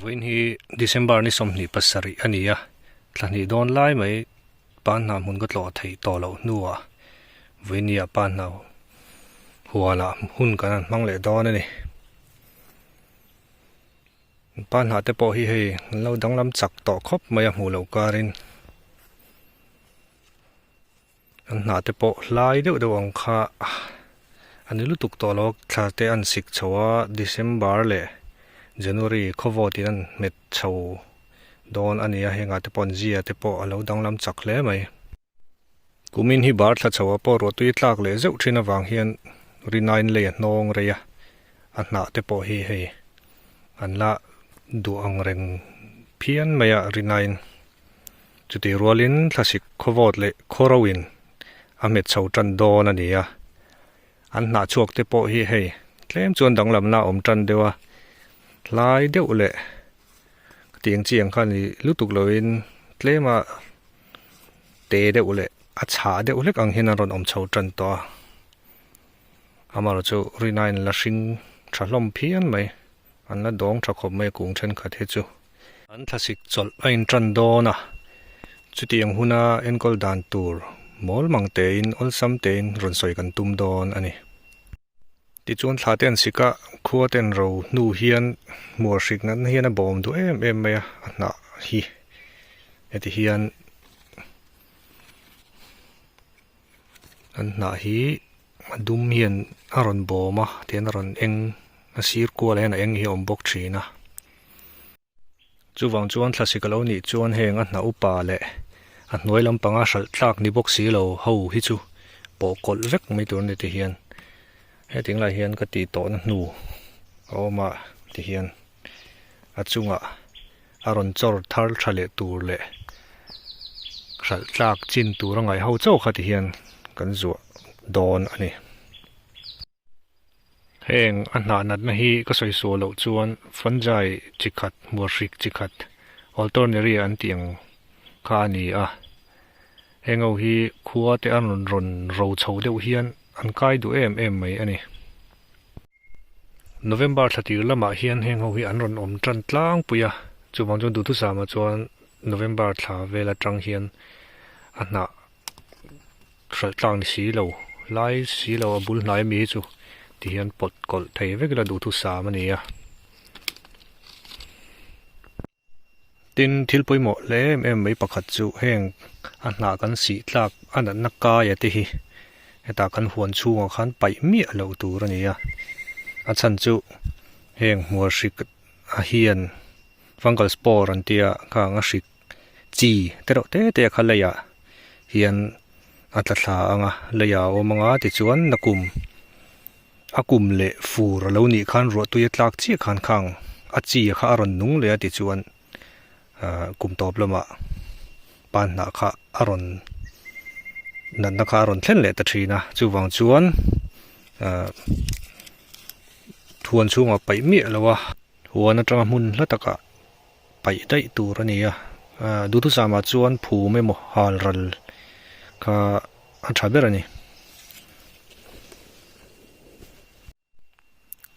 Vawiin hi December ni 27 a ni a, thla hnih dawn lai mai pan hna hmun ka tlawh theih tawh loh hnuah vawiin ni ah pan hna huanah hun kan han hmang leh dawn a ni. Pan hnah te pawh hi hei an lo danglam chak tawh khawp mai a hmuh loh karin an hnah te pawh hlai deuh deuh ang kha a ni lutuk tawh lo thla te an sik chho a December leh January khawvawt in an hmet chho dawn a ni a hengah te pawh an zia te pawh a lo danglam chak hle mai. Kumin hi bar thla chho ah pawh ruahtui tlak leh zeuh thin avang hian rinain lei a hnawng rei a, a hnah te pawh hi hei an la duh ang reng phian mai a rinain. Chutih rualin thlasik khawvawt leh khawro in a hmet chho tan dawn a ni a, an hnah chhuak te pawh hi hei tlem chuan danglamna a awm tan deuh a, hlai deuh leh tiang chiang kha ni lutuk loin tlema te deuh leh a chhah deuh hlek ang hian an rawn awm chho tan tawh a, amaherawhchu rinain la hring tha hlawm phian mai, an la dawng tha khawp mai a kung thenkhat hi chu. An thlasik chawlh a intan dawn a, chutiang huna enkawl dan tur mawl mang tein awlsam tein rawn sawi kan tum dawn a ni. Tichuan thla te an sik a, khua te an ro hnu hian hmuar hrik natna hian a bawm duh em em mai a, a hnah hi heti hian an hnah hi a dum hian a rawn bawm a tihian a rawn eng a sir kual ah hian a eng hi a awm bawk thin a. Chuvang chuan thlasik a lo nih chuan heng a hnah upa leh a hnuai lampanga hralh tlak ni bawk si lo ho hi chu pawh kawlh vek mai tur a ni ti hian hetiang lai hian ka tih tawhna hnu a awm a ti hian a chungah a rawn chawr thar tha leh tur leh hralh tlak chin tur a ngaih ho chauh kha ti hian kan zuah dawn a ni. Heng a hnah natna hi ka sawi sual loh chuan fungi chi khat, hmuarhrik chi khat, Alternaria an tih ang kha a ni a. Heng ho hi khua te an rawn rawn ro chho deuh hian an kai duh em em mai a ni. November thla tir lamah hian heng ho hi an rawn awm tan tlangpui a, chuvang chuan duhthusama chuan November thla vel atang hian a hnah hralh tlang ni si lo lai si lo a bul hnai ami hi chu ti hian pawt kawlh thei vek ila duhthusam a ni a. Tin, thil pawimawh hle em em mai pakhat chu heng a hnah kan sih tlak a natna kaia te hi hetah kan huan chhungah khan paih miah loh tur a ni a. A chhan chu heng hmuar hrik a hian fungal spore an tia khang a hrik chi te reuh te te kha leiah hian a tla thla ang a, leiah a awm ang a tichuan nakum a kum leh fur a lo nih khan ruahtui a tlak chiah khan khang a chi kha a rawn nung leh a tichuan ahh kum tawp lamah pan hnah kha a rawn natna kha a rawn thlen leh ta thin a chuvang chuan ahh thuan chhungah paih miah lo a huan atanga hmun hla takah paih daih tur a ni a ahh duhthusam ah chuan phum emaw hal ral kha a tha ber a ni.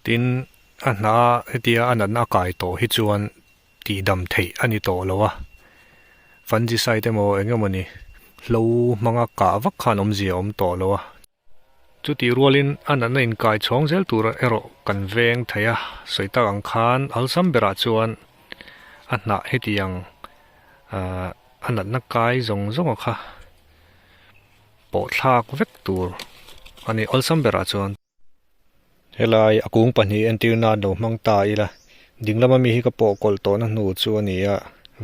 Tin, a hna hetia a natna a kai tawh hi chuan tihdam theih a ni tawh lo a, fungicide emaw eng emaw ni hlo hmanga kah vak khan awmzia a awm tawh lo a. Chutih rualin a natna inkai chhawng zel tur erawh kan veng thei a, sawi tak ang khan awlsam berah chuan a hnah hetiang ahh a natna kai zawng zawng a kha pawh thlak vek tur a ni awlsam berah chuan. Helai a kung pahnih entir nan lo hmang ta ila ding lama mi hi ka pawh kawlh tawhna hnu chu a ni a,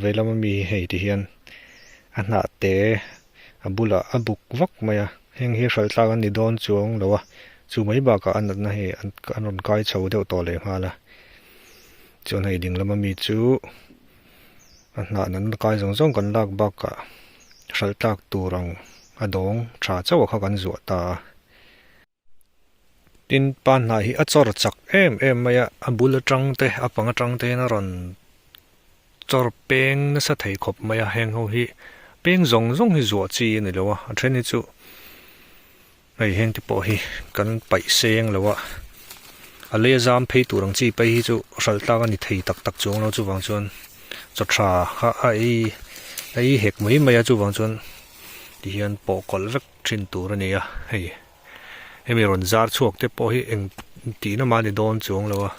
vei lama mi hi hei ti hian a hnah te a bulah a buk vak mai a, heng hi hralh tlak an ni dawn chuang lo a, chu mai bakah a natna hi an rawn kai chho deuh tawh leh nghal a, chuan hei ding lama mi chu a hnah natna kai zawng zawng kan lak bakah hralh tlak tur ang a dawng tha chauh a kha kan zuah ta a. Tin, pa hnah hi a chawr chak em em mai a, a bul atang te, a pang atang te hian a rawn chawr peng nasa thei khawp mai a, heng ho hi peng zawng zawng hi zuah chi a ni lo a, a then hi chu hei heng te pawh hi kan paih seng lo a, A lei a zam phei tur ang chi phei hi chu hralh tlak a ni thei tak tak chuang lo chuvang chuan chaw tha kha a ei a ei hek mai mai a chuvang chuan tihian pawh kawlh vek thin tur a ni a hei hemi rawn zar chhuak te pawh hi eng tihna mah a ni dawn chuang lo a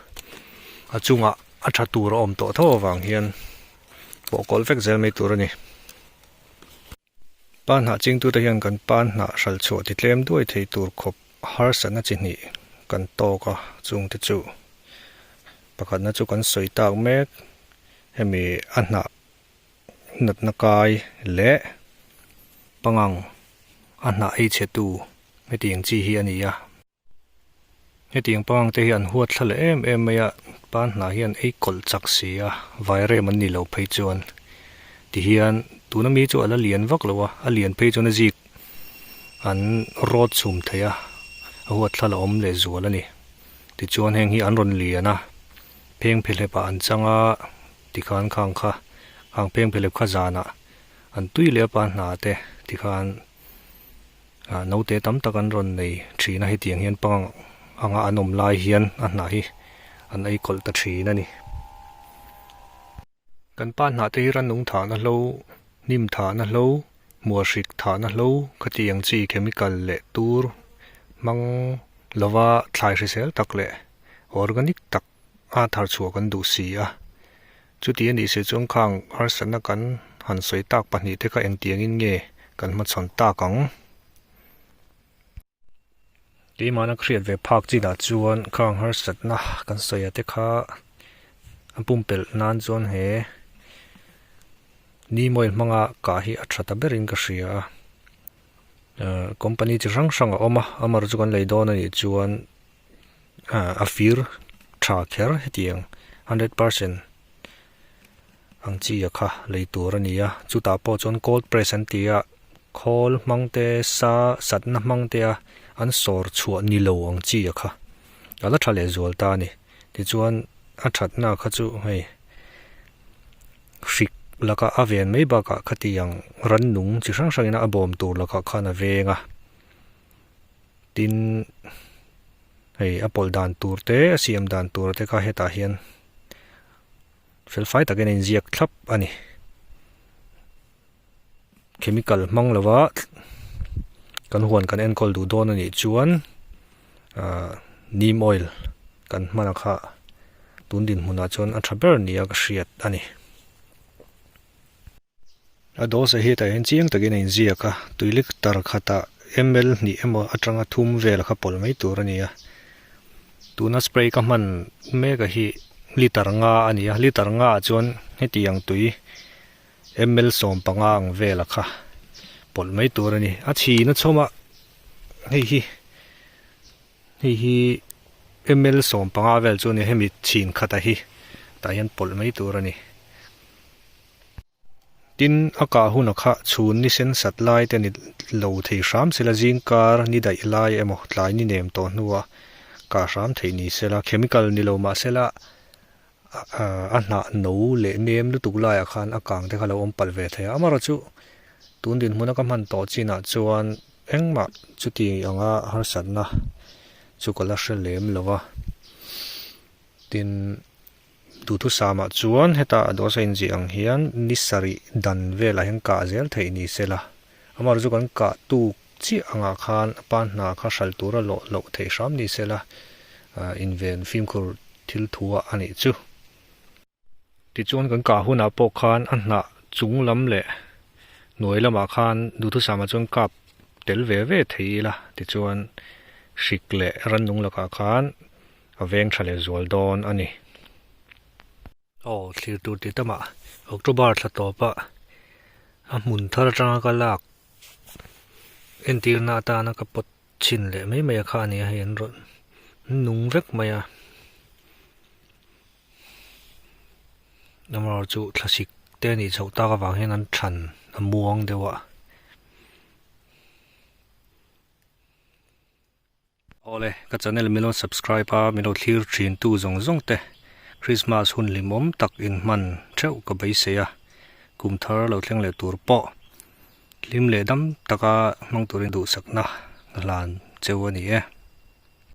a chungah a tha tur a awm tawh tho avang hian pawh kawlh vek zel mai tur a ni. Pa hnah chingtute hian kan pa hnah hral chhuah ti tlem duai thei tur khawp harsatna chi hnih kan tawk a, chungte chu pakhatna chu kan sawi tak mek hemi a hnah natna kai leh pangang a hnah ei chhetu hetiang chi hi a ni a. Hetiang pangang te hi an huat thla leh em em mai a, pan hnah hian ei kawlh chak si a, vairem an ni lo phei chuan tihian tuna mi chu a la lian vak lo a, a lian phei chuan a zik an rawt chhum thei a, a huat thla la awm leh zual a ni. Tichuan heng hi an rawn lian a, pheng phehlep ah an chang a, tikhan khang kha khang pheng phehlep kha zanah an tui leh a pan hnah te tikhan. Ah naute tam tak an rawn nei thin a hetiang hian pang anga an awm lai hian a hnah hi an ei kawlh ta thin a ni. Kan pa hnah te hi rannung thahna hlo, hnim thahna hlo, muahrik thahna hlo khatiang chi chemical leh tur hmang lova thlai hrisel tak leh organic tak a thar chhuah kan duh si a. Chuti a nih si chuan khang harsatna kan han sawi tak pahnihte kha engtiangin nge kan hmachhawn tak ang? Keimahna ka hriat ve phak chinah chuan khang harsatna kan sawi te kha a pumpelh nan chuan he neem oil hmanga kah hi a tha ta berin ka hria a. Company chi hrang hrang a awm a, amaherawhchu chu kan lei dawn a nih chuan a fir tha kher hetiang 100% ang chi a kha lei tur a ni a chutah pawh chuan cold press an ti a khawl hmang te sa satna hmang te a an sawr chhuah ni lo ang chi a kha a la tha leh zual ta a ni tichuan a thatna kha chu hei hrik laka a ven mai bakah khatiang rannung chi hrang hrangin a bawm tur lakah khan a veng a. Tin, hei a pawlh dan tur te, a siam dan tur te kha hetah hian fel fai takin a inziak thlap a ni. Chemical hmang lova kan huan kan enkawl duh dawn a nih chuan ah neem oil kan hman a kha tun dinhmunah chuan a tha ber nia ka hriat a ni. A dawhsah hi hetah hian chiang takin a inziak a, tui litre khatah ml hnih emaw atanga thum vel kha pawlh mai tur a ni a, tuna spray ka hman mek a hi litre nga a ni a, litre nga ah chuan hetiang tui ml 15 ang vel a kha pawlh mai tur a ni, a chhin a chhawm a hei hi hei hi ml 15 vel chu a ni a, hemi chhin khat a hi tah hian pawlh mai tur a ni. Tin, a kah huna kha chhun ni sen sat lai te ni lo thei hram sela zing kar ni daih lai emaw tlai ni nem tawh hnua kah hram theih ni sela chemical ni lo mah sela a hnah no leh nem lutuk laiah khan a kang te kha lo awm palh ve thei a. Amaherawhchu tun dinhmuna ka hman tawh chinah chuan engmah chuti anga harsatna chu ka la hre lem lo va. Tin. Duhthusam ah chuan heta a dawsa inziah ang hian ni sarih dan velah hian kah zel theih ni se la, amaherawhchu kan kah tuk chiah angah khan a pa hna kha hralh tura lawh loh theih hram ni se la, inven fimkhur thil thu ah a nih chu. Tichuan kan kah hunah pawh khan a hnah chung lam leh hnuai lamah khan duhthusam ah chuan kap tel ve ve thei ila, tichuan hrik leh rannung lakah khan A veng tha leh zual dawn a ni. Aw thlir tur tih tamah October thla tawpa a hmun thar atanga ka lak entirna atana ka pawt chhin leh mai mai a kha a ni a, hei an rawn nung vek mai a. Amaherawhchu thlasik te a nih chhoh tak avang hian an than a muang deuh a. Awle, ka channel min lo subscribe a, min lo thlir thin tu zawng zawng te Christmas hun hlimawm tak in hman theuh ka beisei a, kum thar lo thleng leh tur pawh hlim leh dam taka hmang turin duhsakna ka hlan cheu a ni e.